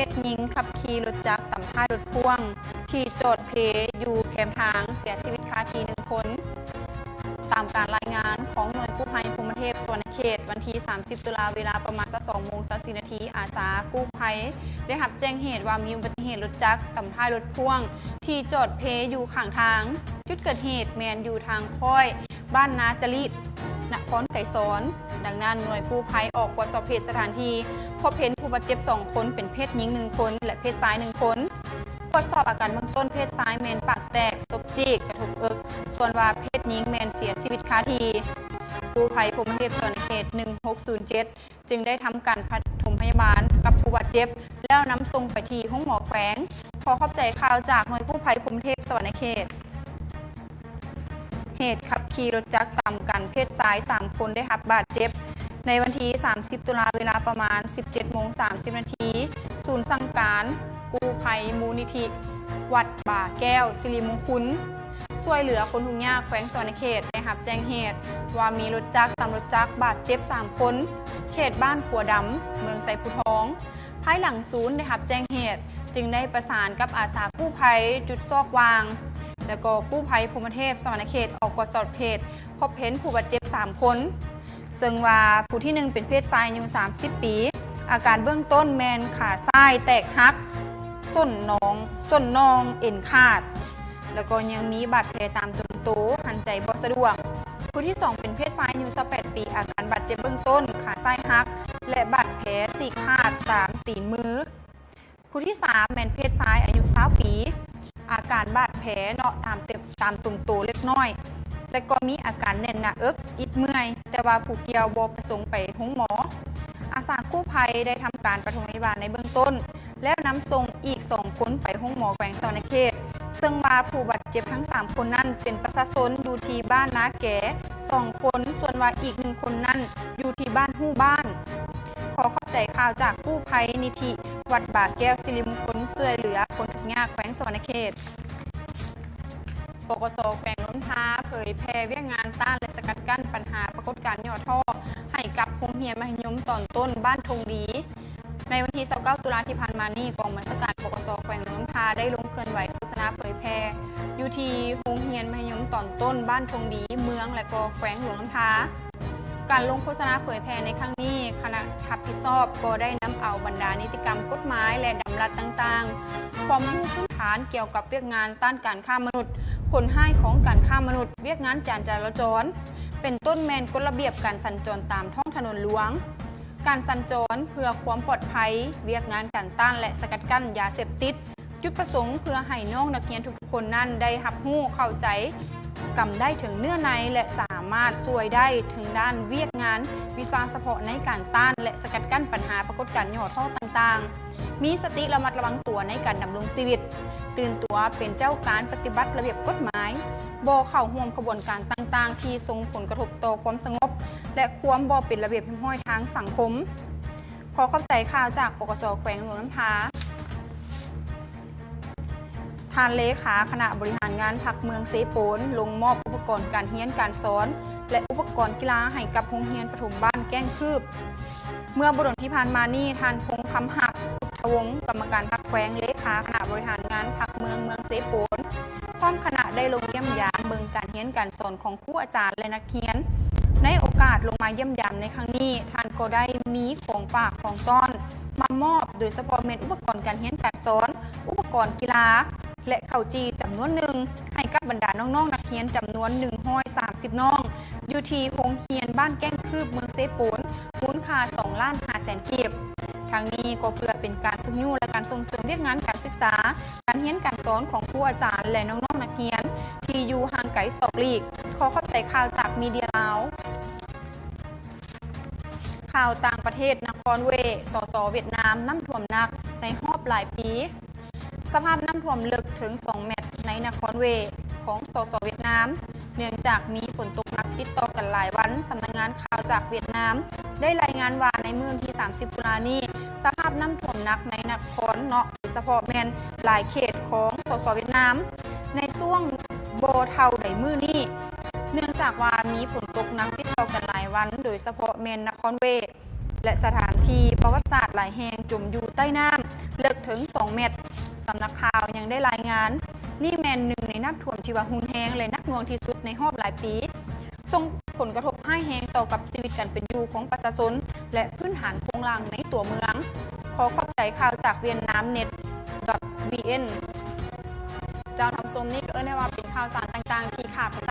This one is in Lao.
ດຍິງຂັບຂີ່ລົດຈັກຕຳທ້າຍລົດພ່ວງທີ່ຈອດເພຢູ່ແຄມທາງ ເສຍຊີວິດຄາທີ່ໜຶ່ງຄົນ. ຕາມການລາຍງານຂອງໜ່ວຍກູ້ໄພພົມມະເທບສະຫວັນນະເຂດ ວັນທີສາມສິບຕຸລາ ເວລາປະມານຊາວສອງໂມງຊາວສີ່ນາທີ ອາສາກູ້ໄພໄດ້ຮັບແຈ້ງເຫດວ່າມີອຸບັດຕິເຫດລົດຈັກຕຳທ້າຍລົດພ່ວງທີ່ຈອດເພຢູ່ຂ້າງທາງ. ຈຸດເກີດເຫດແມ່ນຢູ່ທາງຄ້ອຍ ບ້ານນາຈະລີດ ນະຄອນໄກສອນ. ດັ່ງນັ້ນ ໜ່ວຍກູ້ໄພອອກກວດສອບເຫດສະຖານທີ່ ພົບເຫັນຜູ້ບາດເຈັບສອງຄົນ ເປັນເພດຍິງໜຶ່ງຄົນ ແລະ ເພດຊາຍໜຶ່ງຄົນ. ກວດສອບອາການເບື້ອງຕົ້ນ ເພດຊາຍແມ່ນປາກແຕກ, ສົບຈີກ, ກະທົບເອິກ, ສ່ວນວ່າເພດຍິງແມ່ນເສຍຊີວິດຄາທີ່. ກູ້ໄພພົມມະເທບສະຫວັນນະເຂດ ໜຶ່ງຫົກສູນເຈັດ ຈຶ່ງໄດ້ທຳການປະຖົມພະຍາບານກັບຜູ້ບາດເຈັບ ແລ້ວນຳສົ່ງໄປທີ່ໂຮງໝໍແຂວງ. ຂໍຂອບໃຈຂ່າວຈາກໜ່ວຍກູ້ໄພພົມມະເທບສະຫວັນນະເຂດ. ເຫດຂັບຂີ່ລົດຈັກຕຳກັນ ເພດຊາຍສາມຄົນໄດ້ຮັບບາດເຈັບ. ໃນວັນທີສາມສິບຕຸລາ ເວລາປະມານສິບເຈັດໂມງສາມສິບນາທີ ສູນສັ່ງການກູ້ໄພມູນນິທິວັດບາແກ້ວສິລິມຸງຄຸນ ຊ່ວຍເຫຼືອຄົນທຸກຍາກແຂວງສະຫວັນນະເຂດ ໄດ້ຮັບແຈ້ງເຫດວ່າມີລົດຈັກຕຳລົດຈັກບາດເຈັບສາມຄົນ ເຂດບ້ານຂົວດຳ ເມືອງໄຊພູທອງ. ພາຍຫຼັງສູນໄດ້ຮັບແຈ້ງເຫດ ຈຶ່ງໄດ້ປະສານກັບອາສາກູ້ໄພຈຸດຊອກຫວ່າງ ແລະ ກໍກູ້ໄພພົມມະເທບສະຫວັນນະເຂດອອກກວດສອບເຫດ ພົບເຫັນຜູ້ບາດເຈັບສາມຄົນ ເຊິ່ງວ່າຜູ້ທີໜຶ່ງເປັນເພດຊາຍອາຍຸສາມສິບປີ ອາການເບື້ອງຕົ້ນແມ່ນຂາຊ້າຍແຕກຫັກ, ສົ້ນໜອງ, ສົ້ນໜ່ອງເອັນຂາດ ແລ້ວກໍຍັງມີບາດແຜຕາມຕົວໂຕ, ຫັນໃຈບໍ່ສະດວກ. ຜູ້ທີສອງເປັນເພດຊາຍອາຍຸຊາວແປດປີ ອາການບາດເຈັບເບື້ອງຕົ້ນ ຂາຊ້າຍຫັກ ແລະ ບາດແຜສີກຂາດຕາມຕີນມື. ຜູ້ທີສາມແມ່ນເພດຊາຍອາຍຸຊາວປີ ອາການບາດແຜເນາະ ຕາມເຕັບ, ຕາມຕົວໂຕເລັກນ້ອຍ ແລະ ກໍມີອາການແໜ້ນໜ້າເອິກ, ອິດເມື່ອຍ, ແຕ່ວ່າຜູ້ກ່ຽວບໍ່ປະສົງໄປໂຮງໝໍ. ອາສາກູ້ໄພໄດ້ທຳການປະຖົມພະຍາບານໃນເບື້ອງຕົ້ນ ແລ້ວນຳສົ່ງອີກສອງຄົນໄປໂຮງໝໍແຂວງສະຫວັນນະເຂດ ເຊິ່ງວ່າຜູ້ບາດເຈັບທັງສາມຄົນນັ້ນເປັນປະຊາຊົນຢູ່ທີ່ບ້ານນາແກສອງຄົນ, ສ່ວນວ່າອີກໜຶ່ງຄົນນັ້ນຢູ່ທີ່ບ້ານຮູ້ບ້ານ. ຂໍຂອບໃຈຂ່າວຈາກກູ້ໄພນິທິວັດບາແກ້ວສິລິມຸງຄຸນ ຊ່ວຍເຫຼືອຄົນທຸກຍາກແຂວງສະຫວັນນະເຂດ. ປກສ ແຂວງຫຼວງນ້ຳທາເຜີຍແຜ່ວຽກງານຕ້ານ ແລະ ສະກັດກັ້ນບັນຫາປາກົດການຫຍໍ້ທໍ້ໃຫ້ກັບໂຮງຮຽນມັດທະຍົມຕອນຕົ້ນບ້ານທົ່ງດີ. ໃນວັນທີຊາວເກົ້າຕຸລາທີ່ຜ່ານມານີ້ ກອງບັນຊາການ ປກສ ແຂວງຫຼວງນ້ຳທາ ໄດ້ລົງເຄື່ອນໄຫວໂຄສະນາເຜີຍແຜ່ຢູ່ທີ່ໂຮງຮຽນມັດທະຍົມຕອນຕົ້ນບ້ານທົ່ງດີ ເມືອງ ແລະ ກໍແຂວງຫຼວງນ້ຳທາ. ການລົງໂຄສະນາເຜີຍແຜ່ໃນຄັ້ງນີ້, ຄະນະຮັບຜິດຊອບກໍໄດ້ນຳເອົາບັນດານິຕິກຳ, ກົດໝາຍ ແລະ ດຳລັດຕ່າງໆ, ຄວາມຮູ້ພື້ນຖານກ່ຽວກັບວຽກງານຕ້ານການຄ້າມະນຸດ, ຜົນຮ້າຍຂອງການຄ້າມະນຸດ, ວຽກງານການຈະລາຈອນ, ເປັນຕົ້ນແມ່ນກົດລະບຽບການສັນຈອນຕາມທ້ອງຖະໜົນຫຼວງ, ການສັນຈອນເພື່ອຄວາມປອດໄພ, ວຽກງານການຕ້ານ ແລະ ສະກັດກັ້ນຢາເສບຕິດ, ຈຸດປະສົງເພື່ອໃຫ້ນ້ອງນັກຮຽນທຸກໆຄົນນັ້ນໄດ້ຮັບຮູ້ເຂົ້າໃຈກັນໄດ້ເຖິງເນື້ອໃນ ແລະ ສາມາດຊ່ວຍໄດ້ເຖິງດ້ານວຽກງານວິຊາສະເພາະໃນການຕ້ານ ແລະ ສະກັດກັ້ນບັນຫາປາກົດການຫຍໍ້ທໍ້ຕ່າງໆ, ມີສະຕິລະມັດລະວັງຕົວໃນການດຳລົງຊີວິດ, ຕື່ນຕົວເປັນເຈົ້າການປະຕິບັດລະບຽບກົດໝາຍ, ບໍ່ເຂົ້າຮ່ວມຂະບວນການຕ່າງໆທີ່ສົ່ງຜົນກະທົບຕໍ່ຄວາມສະຫງົບ ແລະ ຄວາມບໍ່ເປັນລະບຽບຮຽບຮ້ອຍທາງສັງຄົມ. ຂໍຂອບໃຈຂ່າວຈາກ ປກສ ແຂວງຫຼວງນ້ຳທາ. ທ່ານເລຂາຄະນະບໍລິຫານງານພັກເມືອງເຊໂປນ ລົງມອບອຸປະກອນການຮຽນການສອນ ແລະ ອຸປະກອນກິລາໃຫ້ກັບໂຮງຮຽນປະຖົມບ້ານແກ້ງຄືບ. ເມື່ອບໍ່ດົນທີ່ຜ່ານມານີ້, ທ່ານ ພົງຄຳຮັກ ພຸດທະວົງ ກຳມະການພັກແຂວງ, ເລຂາຄະນະບໍລິຫານງານພັກເມືອງເມືອງເຊໂປນ ພ້ອມຄະນະໄດ້ລົງຢ້ຽມຢາມເບິ່ງການຮຽນການສອນຂອງ ຄູອາຈານ ແລະ ນັກຮຽນ. ໃນໂອກາດລົງມາຢ້ຽມຢາມໃນຄັ້ງນີ້, ທ່ານກໍໄດ້ມີຂອງຝາກຂອງຕ້ອນມາມອບ, ໂດຍສະເພາະແມ່ນອຸປະກອນການຮຽນການສອນ, ອຸປະກອນກິລາ ແລະ ເຂົ້າຈີ່ຈຳນວນໜຶ່ງ ໃຫ້ກັບບັນດານ້ອງໆນັກຮຽນຈຳນວນໜຶ່ງຮ້ອຍສາມສິບນ້ອງ ຢູ່ທີ່ໂຮງຮຽນບ້ານແກ້ງຄືບ ເມືອງເຊໂປນ ມູນຄ່າສອງລ້ານຫ້າແສນກີບ. ທັງນີ້ກໍເພື່ອເປັນການຊຸກຍູ້ ແລະ ການສົ່ງເສີມວຽກງານການສຶກສາ, ການຮຽນການສອນຂອງຄູອາຈານ ແລະ ນ້ອງໆນັກຮຽນທີ່ຢູ່ຫ່າງໄກສອກຫຼີກ. ຂໍຂອບໃຈຂ່າວຈາກມີເດຍລາວ. ຂ່າວຕ່າງປະເທດ, ນະຄອນເວ, ສສ ຫວຽດນາມ ນ້ຳຖ້ວມໜັກໃນຮອບຫຼາຍປີ. ສະພາບນ້ຳຖ້ວມເລິກເຖິງສອງແມັດໃນນະຄອນເວຂອງ ສສ ຫວຽດນາມ ເນື່ອງຈາກມີຝົນຕົກໜັກຕິດຕໍ່ກັນຫຼາຍວັນ. ສຳນັກງານຂ່າວຈາກຫວຽດນາມໄດ້ລາຍງານວ່າ ໃນມື້ວັນທີສາມສິບຕຸລານີ້, ສະພາບນ້ຳຖ້ວມໜັກໃນນະຄອນເນາະ, ໂດຍສະເພາະແມ່ນຫຼາຍເຂດຂອງ ສສ ຫວຽດນາມ ໃນຊ່ວງບໍ່ເທົ່າໃດມື້ນີ້, ເນື່ອງຈາກວ່າມີຝົນຕົກໜັກຕິດຕໍ່ກັນຫຼາຍວັນ, ໂດຍສະເພາະແມ່ນນະຄອນເວ ແລະ ສະຖານທີ່ປະຫວັດສາດຫຼາຍແຫ່ງຈົມຢູ່ໃຕ້ນ້ຳ, ເລິກເຖິງສອງແມັດ. ສຳນັກຂ່າວຍັງໄດ້ລາຍງານ, ນີ້ແມ່ນໜຶ່ງໃນນ້ຳຖ້ວມທີ່ວ່າຮຸນແຮງ ແລະ ໜັກໜ່ວງທີ່ສຸດໃນຮອບຫຼາຍປີ, ສົ່ງຜົນກະທົບຮ້າຍແຮງຕໍ່ກັບຊີວິດການເປັນຢູ່ຂອງປະຊາຊົນ ແລະ ພື້ນຖານໂຄງລ່າງໃນຕົວເມືອງ. ຂໍຂອບໃຈຂ່າວຈາກ vietnamnet.vn. ເຈົ້າ ທ່ານຜູ້ຊົມ, ນີ້ກໍເອີ້ນໄດ້ວ່າເປັນຂ່າວສານຕ່າງໆທີ່ຂ້າພະ